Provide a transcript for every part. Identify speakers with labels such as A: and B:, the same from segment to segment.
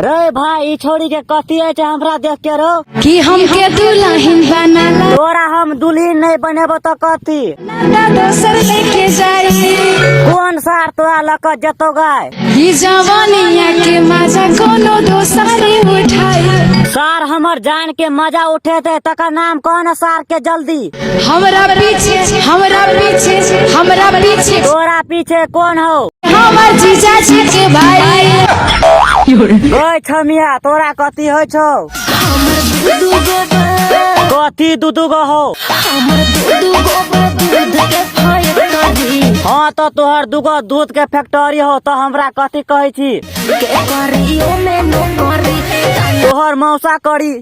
A: रे भाई ई छोड़ी के कथी है छै हमरा देख के रो
B: कि हमके दुल्हन बनाला
A: तोरा हम दुल्हन नहीं बनेबो तो कथी
B: ना दोसर लेके जाई।
A: कोन सार तोरा लऽ कऽ जेतौ गाय?
B: ई जवानिया के मजा कोनो दोसर उठाई।
A: सार हमर जान के मजा उठेते तकर नाम कौन है सार के जल्दी?
B: हमरा पीछे, हमरा पीछे, हमरा पीछे।
A: तोरा पीछे कौन हो?
B: हमर जीजा जी के भाई।
A: ओए छमिया तोरा कथी होइ छौ? कथी दू दू गो हो? हाँ तो तोहर दूगो दूध के फैक्ट्री हो तो हमरा कथी कहै छी? तोहर मौसा करी।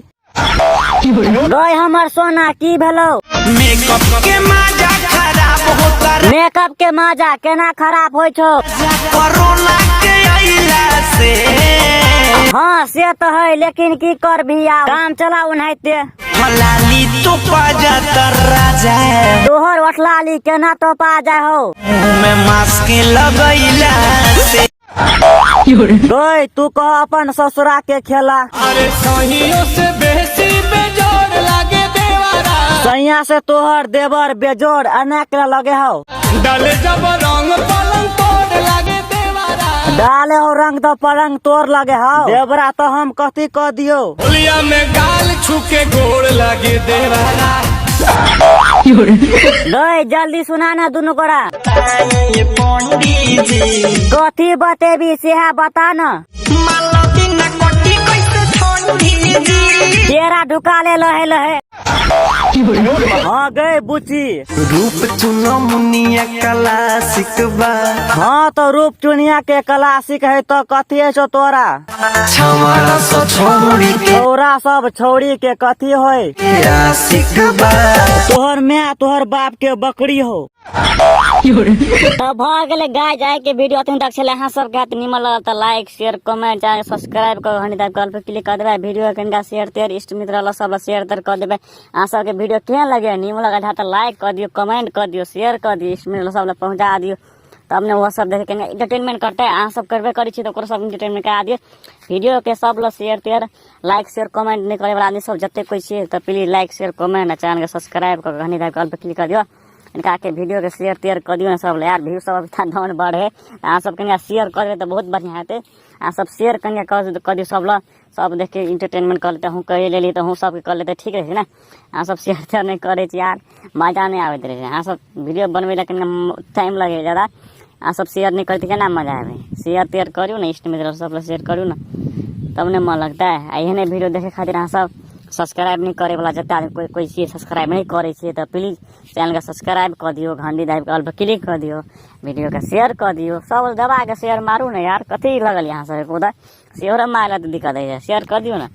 A: गई हमर सोना की भेलो?
C: मेकअप के माजा खराब होता।
A: मेकअप के माजा केना खराब होइ छौ?
C: कोरोना के अइला से।
A: हाँ से तो है, लेकिन की करबी आब, काम चला ओनाहिते।
C: लाली तो पा जाता राजा।
A: तोहर ओठलाली केना तोपा जाय हो?
C: मुंह में मास्क लगैला से।
A: गई तू कह अपन ससुरा के खेला।
D: अरे सहियों से बेसी बेजोड़ लागे देवारा।
A: सैया से तोहर देवर बेजोड़ अनेक लगे हो।
D: डाले जब रंग पलंग तोड़ लागे देवारा।
A: डाले हो रंग तो पलंग तोड़ लगे हो। देवरा तो हम कथी कह दियो?
D: होलिया में गाल छू के गोड़ लागे देवारा।
A: गई जल्दी सुना ना दुनू गोरा।
C: पंडित जी
A: कथी बतेबी सेहा बता न।
C: माला बिना कटी कैसे ठंडी जी?
A: तेरा ढुका ले लहे लहे। हाँ गए बुची।
C: रूप चुनो मुनिया कला सिकबा।
A: हाँ तो रूप चुनिया के क्लासिक है तो कथी है छौ तोरा?
C: छवाड़ा सो छोड़ी के।
A: छौरा सब छौड़ी के कथी होय?
C: सिकबा।
A: तोहर my तोहर बाप के बकरी हो।
E: तो भ गेलै गाय जाय के वीडियो अखन तक छलै। अहाँ सबके हाथ निमन लगल तऽ like share comment channel subscribe कऽ घंटी दाबि कऽ ऑल पर क्लिक कऽ देबै। वीडियो कनिका शेयर तेयर इष्ट मित्र लग सब लग शेयर तेयर कऽ देबै। अहाँ सबके वीडियो केहन लगैए? निमन लगल तऽ लाइक कऽ दियौ, कमेंट कऽ दियौ, शेयर कऽ दियौ, इष्ट मित्र सब लग पहुँचा दियौ, तब ने ओहो सब देख कनिका इंटरटेनमेंट करतै। अहाँ सब करबे करै छी तऽ ओकरो सब इंटरटेनमेंट करा दियौ। वीडियो के सब लग शेयर तेयर लाइक शेयर कमेंट नहि करैवला आदमी सब जते कोइ छियै तऽ प्लीज लाइक शेयर कमेंट आ चैनल के सब्सक्राइब कऽ कऽ घंटी दाबि कऽ ऑल पर क्लिक कऽ दियौ। इनका के वीडियो के शेयर तेयर कऽ दियौ ने सब यार, व्यू सब अभी डाउन बढ़े। अहाँ सब कनिका शेयर कऽ देबै तऽ बहुत बढ़िआँ हेतै। अहाँ सब शेयर कनिका कऽ दियौ सब लग, सब देख के इंटरटेनमेंट कऽ लेतै। अहूँ करि लेलियै तऽ अहूँ सबके कऽ लेतै, ठीक रहै छै ने? अहाँ सब शेयर तेयर नहि करै छी यार, मजा नहि आबैत रहै छै। अहाँ सब वीडियो बनबै लए कनिका टाइम लगै जादा। अहाँ सब शेयर नहि करै तऽ केना मजा आबै? शेयर तेयर करू ने, इष्ट मित्र सब लग शेयर करू ने, तब ने मन लगतै। आ एहने वीडियो देखै खातिर अहाँ सब सब्सक्राइब नहि करैवला जते आदमी कोइ कोइ छियै सब्सक्राइब नहि करै छियै तऽ प्लीज चैनलके सब्सक्राइब कऽ दियौ, घंटी दाबि कऽ ऑल पर क्लिक कऽ दियौ, वीडियोके शेयर कऽ दियौ, सब दबा कऽ शेयर मारू ने यार। कथी लगल अहाँ सबके? उधर शेयरो मारै लए तऽ दिक्कत होइ छै, शेयर कऽ दियौ ने।